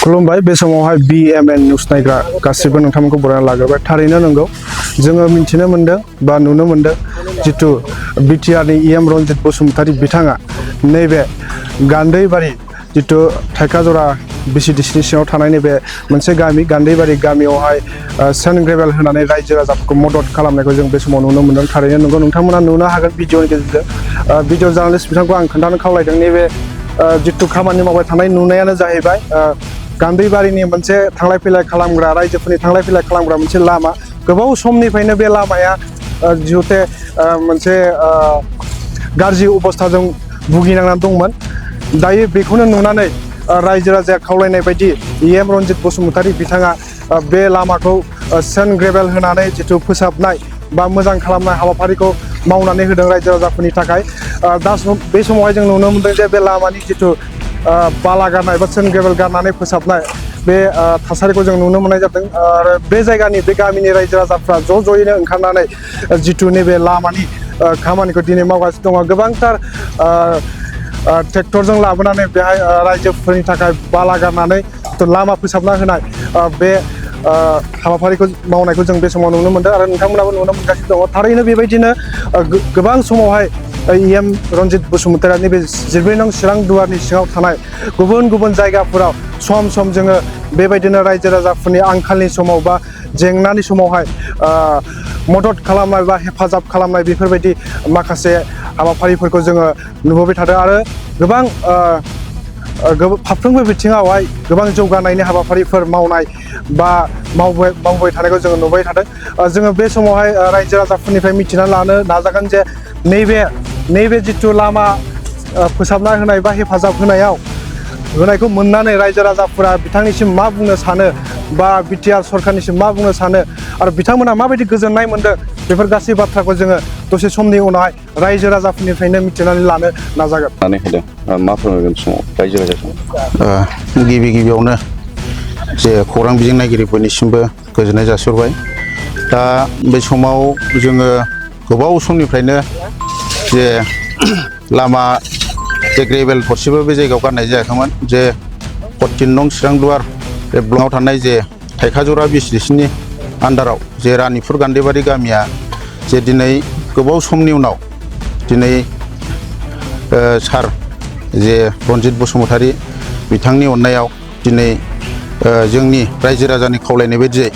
खुलुमबाय बे समावहाय BMN निउस नायग्रा गासिबो नोंथांमोनखौ बरायना लाग्रोबाय थारैनो नंगौ जोङो मिन्थिनो मोनदों बा नुनो मोनदों जितु बिटिआरनि EM रनजित बसुमतारी बिथाङा नैबे गान्दैबारि जितु थाइखाजरा BCDCनि सिङाव थानाय नैबे मोनसे गामि गान्दैबारि गामियावहाय सेन्ड ग्रेभेल होनानै रायजो राजाफोरखौ मदद खालामनायखौ जों बे समाव नुनो मोनदों थारैनो नंगौ नोंथांमोना नुनो हागोन भिडिअनि गेजेरजों भिडिअ जार्नालिस्ट बिथांखौ आं खोन्थानो खावलायदों नैबे जितु खामानि मावबाय थानाय नुनायानो जाहैबाय गान्दैबारिनि मोनसे थांलाय फैलाय खालामग्रा रायजोफोरनि थांलाय फैलाय खालामग्रा मोनसे लामा गोबाव समनिफ्रायनो बे लामाया जिहुते मोनसे गाज्रि अबस्थाजों भुगिनांनानै दंमोन दायो बेखौनो नुनानै रायजो राजाया खावलायनाय बायदि EM रनजित बसुमतारी बिथाङा बे लामाखौ सेन्ड ग्रेभेल होनानै जितु फोसाबनाय बा मोजां खालामनाय हाबाफारिखौ मावनानै होदों रायजो राजाफोरनि थाखाय दा बे समावहाय जों नुनो मोनदों जे बे लामानि जितु बाला गारनाय बा सेन्ड ग्रेभेल गारनानै फोसाबनाय बे थासारिखौ जों नुनो मोननाय जादों आरो बे जायगानि बे गामिनि रायजो राजाफ्रा ज'यैनो ओंखारनानै जितु नैबे लामानि खामानिखौ दिनै मावगासिनो दङ गोबांथार ट्रेक्टरजों लाबोनानै बेहाय रायजोफोरनि थाखाय बाला गारनानै लामा फोसाबना होनाय बे हाबाफारिखौ मावनायखौ जों बे समाव नुनो मोनदों आरो नोंथांमोनाबो नुनो मोनगासिनो दङ थारैनो बेबायदिनो गोबां समावहाय EM रनजित बसुमतारीया नैबे 14 नं चिरां दुवारनि सिङाव थानाय गुबुन गुबुन जायगाफोराव सम सम जोङो बेबायदिनो रायजो राजाफोरनि आंखालनि समाव बा जेंनानि समावहाय मदद खालामनाय बा हेफाजाब खालामनाय बेफोरबायदि माखासे हाबाफारिफोरखौ जोङो नुबोबाय थादों आरो गोबां फारफ्रोमबो बिथिङावहाय गोबां जौगानायनि हाबाफारिफोर मावनाय बा मावबाय थानायखौ जोङो नुबाय थादों जोङो बे समावहाय रायजो राजाफोरनिफ्राय मिथिना लानो नाजागोन जे नैबे जितु लामा फोसाबना होनाय बा हेफाजाब होनायखौ मोननानै रायजो राजाफोरा बिथांनिसिम मा बुंनो सानो बा बिटिआर सरकारनिसिम मा बुंनो सानो आरो बिथांमोना माबायदि गोजोननाय मोनदों बेफोर गासै बाथ्राखौ जोङो दसे समनि उनावहाय रायजो राजाफोरनिफ्रायनो मिथिनानै लानो नाजागोन। मा फोरमायगोन समाव रायजो राजाखौ गिबियावनो जे खौरां बिजों नायगिरिफोरनिसिमबो गोजोननाय जासिहरबाय दा बे समाव जोङो गोबाव समनिफ्रायनो जे लामा जे ग्रेभेल थरसेबो बे जायगायाव गारनाय जायाखैमोन जे 14 नं चिरां दुवार बे ब्लकआव थानाय जे थाइखाजरा BCDCनि आन्दाराव जे रानिपुर गान्दैबारि गामिया जे दिनै गोबाव समनि उनाव दिनै सार जे रनजित बसुमतारी बिथांनि अननायाव दिनै जोंनि रायजो राजानि खावलायनाय बायदियै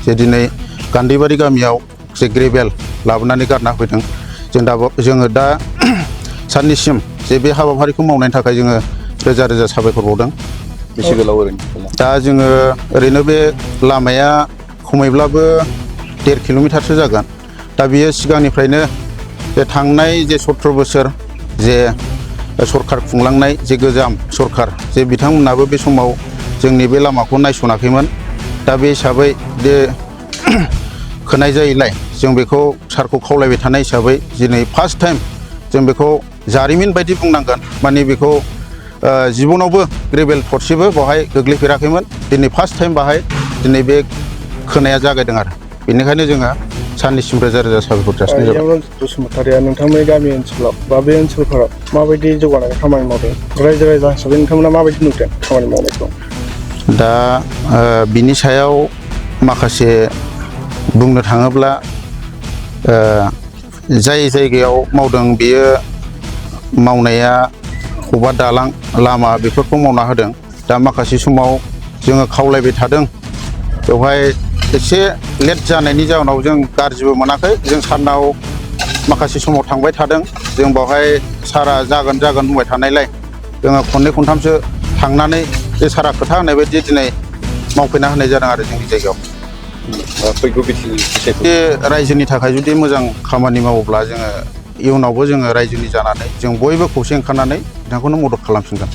जे दिनै गान्दैबारि गामियाव जे ग्रेभेल लाबोनानै गारना होफैदों जोङो दा साननिसिम जे बे हाबाफारिखौ मावनायनि थाखाय जोङो रोजा रोजा साबायखर बावदों। बेसे गोलाव दा जोङो ओरैनो बे लामाया खमैब्लाबो 1.5 किल'मिटारसो जागोन दा बियो सिगांनिफ्रायनो जे थांनाय जे 17 बोसोर जे सरखार खुंलांनाय जे गोजाम सरखार जे बिथांमोनाबो बे समाव जोंनि बे लामाखौ नायस'नाखैमोन दा बे हिसाबै जे खोनाय जायैलाय जों बेखौ सारखौ खावलायबाय थानाय हिसाबै दिनै फार्स्ट टाइम जों बेखौ जारिमिन बायदि बुंनांगोन माने बेखौ जिबनावबो ग्रेभेल थरसेबो बेवहाय गोग्लैफेराखैमोन दिनै फार्स्ट टाइम बाहाय दिनै बे खोनाया जागायदों आरो बेनिखायनो जोङो साननिसिम रोजा रोजा साबायखर जासिनाय जाबाय। रनजित बसुमतारीया नोंथांमोननि गामि ओनसोलाव बा बे ओनसोलफोराव माबायदि जौगानाय खामानि मावदों रायजो राजा हिसाबै नोंथांमोना माबायदि नुदों खामानि मावनायखौ दा बिनि सायाव माखासे बुंनो थाङोब्ला जाय जायगायाव मावदों बियो मावनाया बबेबा दालां लामा बेफोरखौ मावना होदों दा माखासे समाव जोङो खावलायबाय थादों बेवहाय एसे लेट जानायनि जाहोनाव जों गाज्रिबो मोनाखै जों सारनाव माखासे समाव थांबाय थादों जों बेवहाय सारा जागोन बुंबाय थानायलाय जोङो खननै खनथामसो थांनानै बे सारा खोथा होनाय बायदि दिनै मावफैना होनाय जादों आरो जोंनि जायगायाव बे रायजोनि थाखाय जुदि मोजां खामानि मावोब्ला जोङो इयुनावबो जोङो रायजोनि जानानै जों बयबो खौसे ओंखारनानै बिथांखौनो मदद खालामफिनगोन।